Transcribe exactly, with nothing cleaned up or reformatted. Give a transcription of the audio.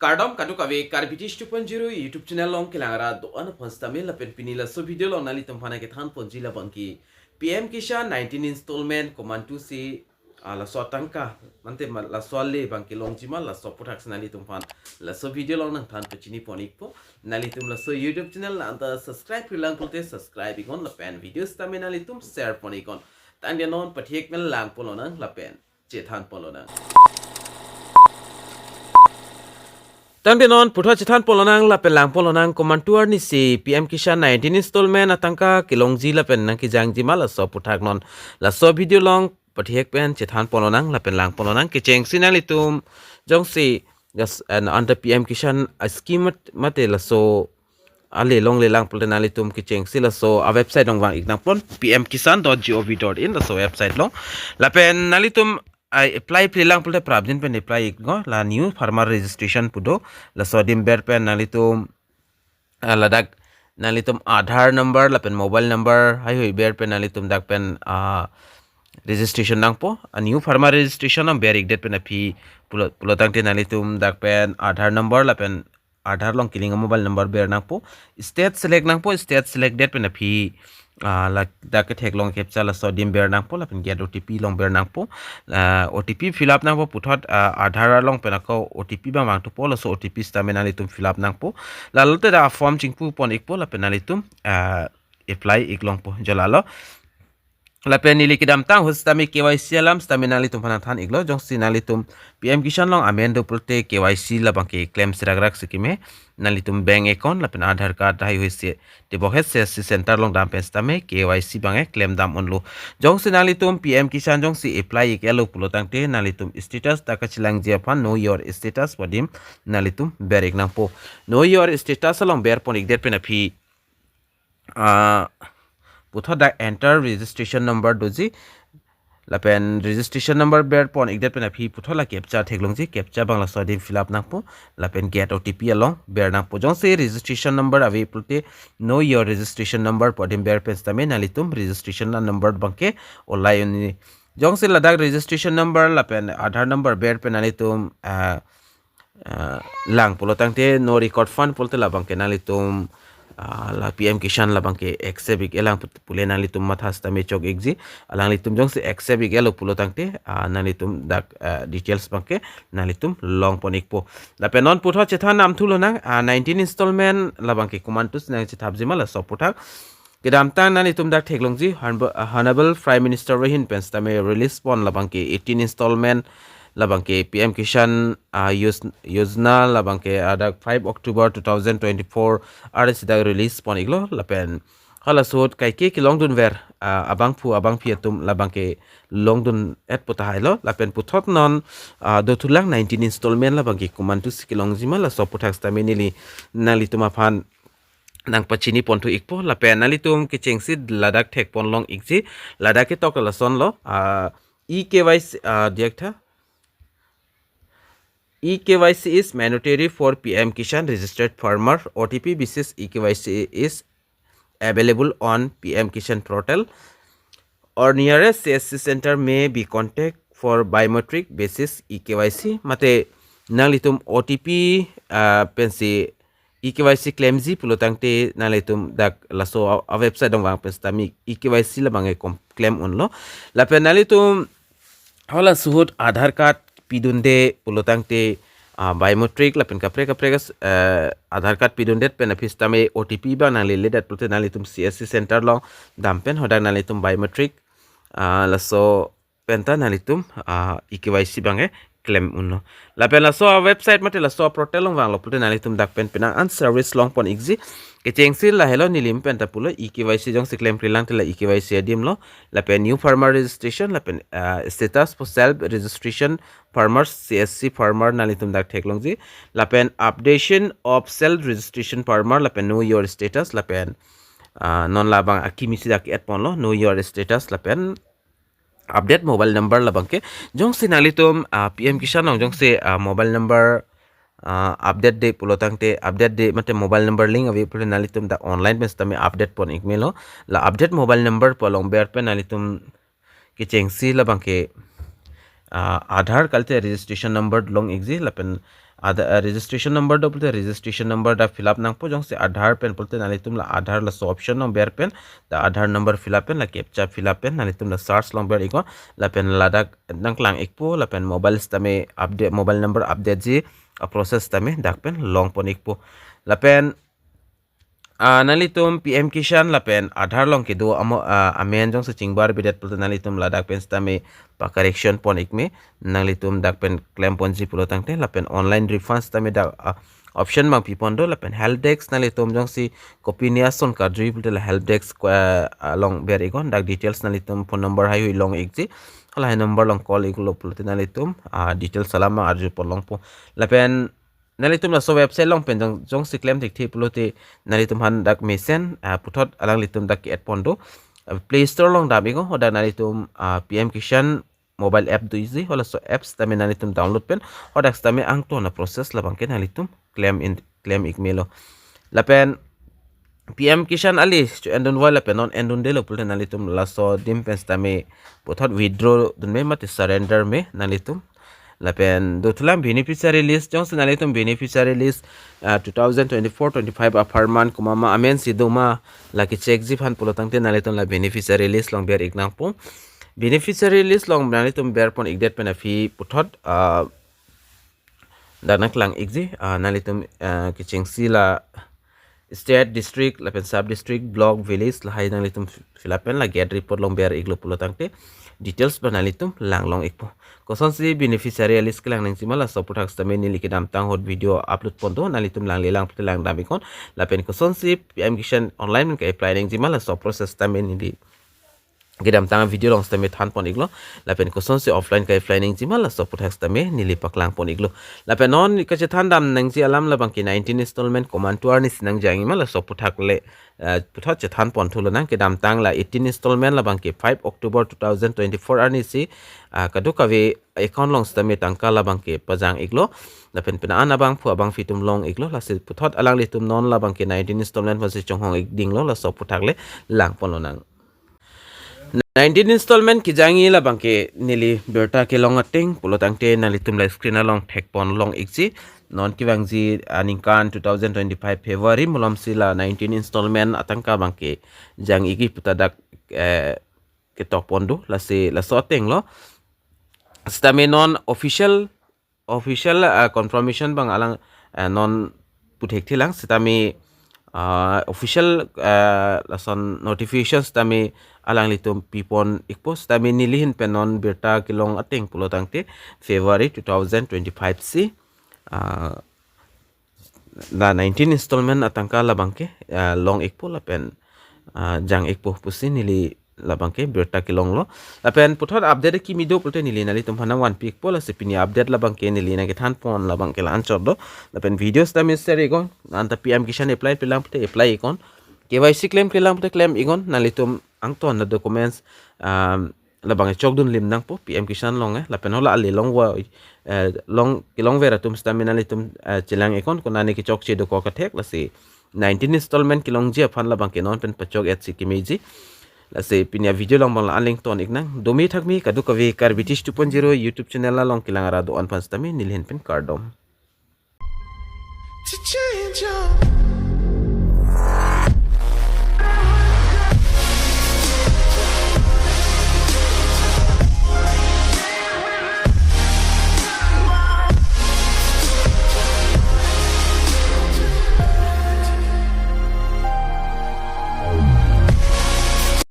Kardom kadokave Karbi Tish two point zero YouTube channel along kelang ra do-an aphan sitame lapen pini laso video along nanglitum aphan kethan ponji labangke P M Kisan nineteen installment komantusi, ah, laso atangka mate ma-, laso ale abangke longji ma laso aputhak si nanglitum aphan laso video along nangthan pachini pon ikpo. Nanglitum laso YouTube channel la-anta subscribe klemkle pulote subscribe iknon lapen video sitame nanglitum share pon iknon. Tangte non pathek pen lang pon lonang lapen chethan pon lonang. Tangte non puthot chethan pon lonang lapen lang pon lonang komantu arnisi P M Kisan nineteen installment atangka kelongji lapen nangkejangji ma laso aputhak non laso video along pathek pen chethan pon lonang lapen lang pon lonang. Kechengsi nanglitum jongsi gas an under P M Kisan, ah, scheme mat-, mate laso ale longle lang pulote nanglitum kechengsi laso a website along vang ik nangpo, P M Kisan dot G O V dot in laso website along. Lapen nanglitum, ah, apply ple lang pulote prapjin pen apply iknon, la new farmer registration pu do, laso adim ber pen nanglitum, ah, ladak nanglitum Aadhaar number lapen mobile number haihui ber pen nanglitum dak pen, ah, registration nangpo. Ah, new farmer registration along ber ikdet pen aphi pulo, pulo tangte nanglitum dak pen Aadhaar number lapen Aadhaar along kelink a-mobile number ber nangpo. State select nangpo, state select det pen aphi, ah, ladak ketheklong captcha laso adim ber nangpo lapen get O T P along ber nangpo. Ah, O T P fill up nangpo puthot, ah, Aadhaar along pen ako O T P abang vangthupo, laso O T P sitame nanglitum fill up nangpo. Lalote dak form chingpu pon ikpo lapen nanglitum, ah, apply ik longpo, jo lalo. Lapen neli kedamtang ahut sitame K Y C alam sitame nanglitum aphan nangthan iklo, jongsi nanglitum P M Kisan along amen do pulote K Y C labangke klem serak rak si keme, nanglitum bank account lapen Aadhaar card haihui si tebok he C S C center along dam pen sitame K Y C abangke klem dam unlo. Jongsi nanglitum P M Kisan jongsi apply ik-etlo pulo tangte nanglitum status ta kachelangji aphan know your status pu adim nanglitum ber ik nangpo. Know your status along ber pon ikdet pen aphi, ah, puthot dak enter registration number doji. Lapen registration number ber pon ikdet pen aphi puthot la captcha theklongji, captcha abang laso adim fill up nangpo. Lapen get O T P along ber nangpo. Jongsi registration number ave pulote know your registration number pu adim ber pen sitame nanglitum registration number abangke olai un-e. Jongsi ladak registration number lapen Aadhaar number ber pen nanglitum, ah, ah, lang pulo tangte no record fund pulote labangke nanglitum, ah, la P M Kisan labangke accept ik-e lang put-, pule nanglitum matha sitame chok ikji. Alanglitum jongsi accept ik-etlo pulo tangte, ah, nanglitum dak, ah, details abangke nanglitum long pon ikpo. Lapen non puthot chethan nam thu lonang, ah, nineteen installment labangke komantusi nangchethapji ma laso aputhak. Kedamtang nanglitum dak theklongji, Hon-, Honorable Prime Minister ahin pen sitame release pon labangke eighteen installment labangke P M Kisan, ah, Yoj-, Yojana labangke adak five October two thousand twenty-four arni si dak release pon iklo lapen hala ahut kaike kelongdunver, ah, abangphu abangphi atum labangke longdun-et pu tahai lo lapen puthot non, ah, dothulang nineteen installment labangke komantusi kelongji ma laso aputhak sitame neli nanglitum aphan nangpachini ponthu ikpo. Lapen nanglitum kechengsi ladak thek pon long ikji, ladak ketok lason lo, ah, E K Y C, ah, diak tha. E K Y C is mandatory for P M Kisan registered farmer. O T P basis E K Y C is available on P M Kisan portal or nearest C S C center may be contact for biometric basis E K Y C. Mate nanglitum O T P, ah, pensi E K Y C klemji pulo tangte nanglitum dak laso a, a website along vang pen sitame E K Y C labangke kom-, klem unlo. Lapen nanglitum hala ahut Aadhaar card pidunde pulo tangte, ah, biometric lapen kaprek kaprek as-, eh, Aadhaar card pidundet pen aphi sitame O T P abang nanglele det pulote nanglitum C S C center along dam pen hadak nanglitum biometric, ah, laso penta nanglitum, ah, E K Y C abangke klem unlo. Lapen laso a website mate laso a portal along vanglo pulote nanglitum dak pen penang an service long pon ikji. Kechengsi lahelo, neli pen ta pulo, E K Y C jongsi klemkle lang te la E K Y C adim lo. Lapen new farmer registration lapen, ah, status for self registration farmers, C S C farmer nanglitum dak theklongji. Lapen updation of self registration farmer lapen know your status lapen, ah, non labang akimi si dak add ponlo, know your status lapen update mobile number labangke. Jongsi nanglitum, ah, P M Kisan along jongsi, ah, mobile number, ah, update de pulo tangte, update de mate mobile number link ave pulo nanglitum dak online pen sitame update pon ik melo. La update mobile number pu along ber pen nanglitum kechengsi labangke, ah, Aadhaar kalite registration number long ikji lapen Aadhaar, ah, registration number do pulote registration number dak fill up nangpo. Jongsi Aadhaar pen pulote nanglitum la Aadhaar laso option along ber pen, dak Aadhaar number fill up pen, la captcha fill up pen nanglitum la search along ber iknon lapen ladak nangklang ikpo lapen mobile sitame update, mobile number update ji a-process sitame dak pen long pon ikpo. Lapen, ah, nanglitum P M Kisan lapen Aadhaar along kedo amo, ah, amen jongsi chingbarbedet pulote nanglitum ladak pen sitame pa-correction pon ikme, nanglitum dak pen klem ponji pulo tangte. Lapen online refund sitame dak, ah, option abang pipon do. Lapen help desk nanglitum jongsi kopine ason karju pulote la help desk, ah, along ber iknon, dak details nanglitum phone number haihui long ikji, halahai number along call iklo pulote nanglitum, ah, details alam arju pon longpo. Lapen nanglitum laso website along pen jong, jongsi klem thekthe pulote nanglitum aphan dak mesen, ah, puthot alanglitum dak ke-add pon do. Ah, Play Store along dam iknon, hadak nanglitum, ah, P M Kisan mobile app do isi, halaso apps sitame nanglitum download pen hadak sitame angton a-process labangke nanglitum klem in, klem ikmelo. Lapen P M Kisan ali chu endunvoi lapen non endundelo pulote nanglitum laso adim pen sitame puthot withdraw dunme mate surrender me nanglitum. Lapen dothulang beneficiary list, jongsi nanglitum beneficiary list, ah, two thousand twenty-four twenty-five apharman komat ma amen si doma, la ke-check ji aphan pulo tangte nanglitum la beneficiary list along ber ik nangpo. Beneficiary list along nanglitum ber pon ikdet pen aphi puthot, ah, dak nangklang ikji, ah, nanglitum, ah, kechengsi la state, district lapen sub district, block, village lahai nanglitum fill up pen la get report along ber iklo pulo tangte details abang nanglitum lang long ikpo. Kosonsi beneficiary list kelang nangji ma, laso aputhak sitame neli kedamtang ahut video upload pon do, nanglitum langle lang pulote lang dam iknon. Lapen kosonsi P M Kisan online pen ke-apply nangji ma, laso process sitame neli kedamtang video along sitame than pon iklo. Lapen kosonsi offline ke-apply nangji ma, laso aputhak sitame neli paklang pon iklo. Lapen non kachethan dam nangji alam labangke nineteen installment komantu arni si nangjangji ma, laso aputhak le, eh, puthot chethan pon thulonang. Kedamtang la eighteen installment labangke five October two thousand twenty-four arni si, ah, kadokave account along sitame tangka labangke pajang iklo. Lapen penang abangphu abangphi atum long iklo. Lasi puthot alanglitum non labangke nineteen installment aphansi chonghong ik dinglo, laso aputhak le lang ponlonang. Nineteen installment kejangji labangke neli birta kelong ateng pulo tangte nanglitum la screen along thek pon long ikji. Non kevangji aningkan two thousand twenty-five February malom si la nineteen installment atangka abangke jang ikji puta dak, eh, ketok pon do. Lasi laso atenglo. Sitame non official, official, ah, confirmation abang alang, ah, non pu thekthelang sitame, ah, official, ah, lason notification sitame alanglitum pi pon ikpo. Sitame neli ahin pen non birta kelong ateng pulo tangte February two thousand twenty-five si, ah, la nineteen installment atangka labangke, ah, long ikpo lapen, ah, jang ikpo pusi neli labangke birta kelonglo. Lapen puthot update kimi do pulote neli nanglitum aphan nangvanpi ikpo. Lasi pini update labangke neli nangkethan pon labangke la-anchot do. Lapen video sitame share iknon. Anta P M Kisan apply pelang pulote apply iknon. K Y C klemkle lang pulote klem iknon. Nanglitum angton a-documents, um, labang chokdun lim nangpo P M Kisan along, eh. Lapen hala ale longvoi, eh, long, kelongver atum sitame nanglitum, eh, chelang iknon, konane kechokche dokok kathek. Lasi nineteen installment kelongji aphan labangke non pen pachok-et si kemeji. Lasi pini a-video along abang la-an le ington iknang. Domi thakmi kadokave Karbi Tish two point zero YouTube channel along kelang ara do-an aphan sitame neli ahin pen kardom. To change up.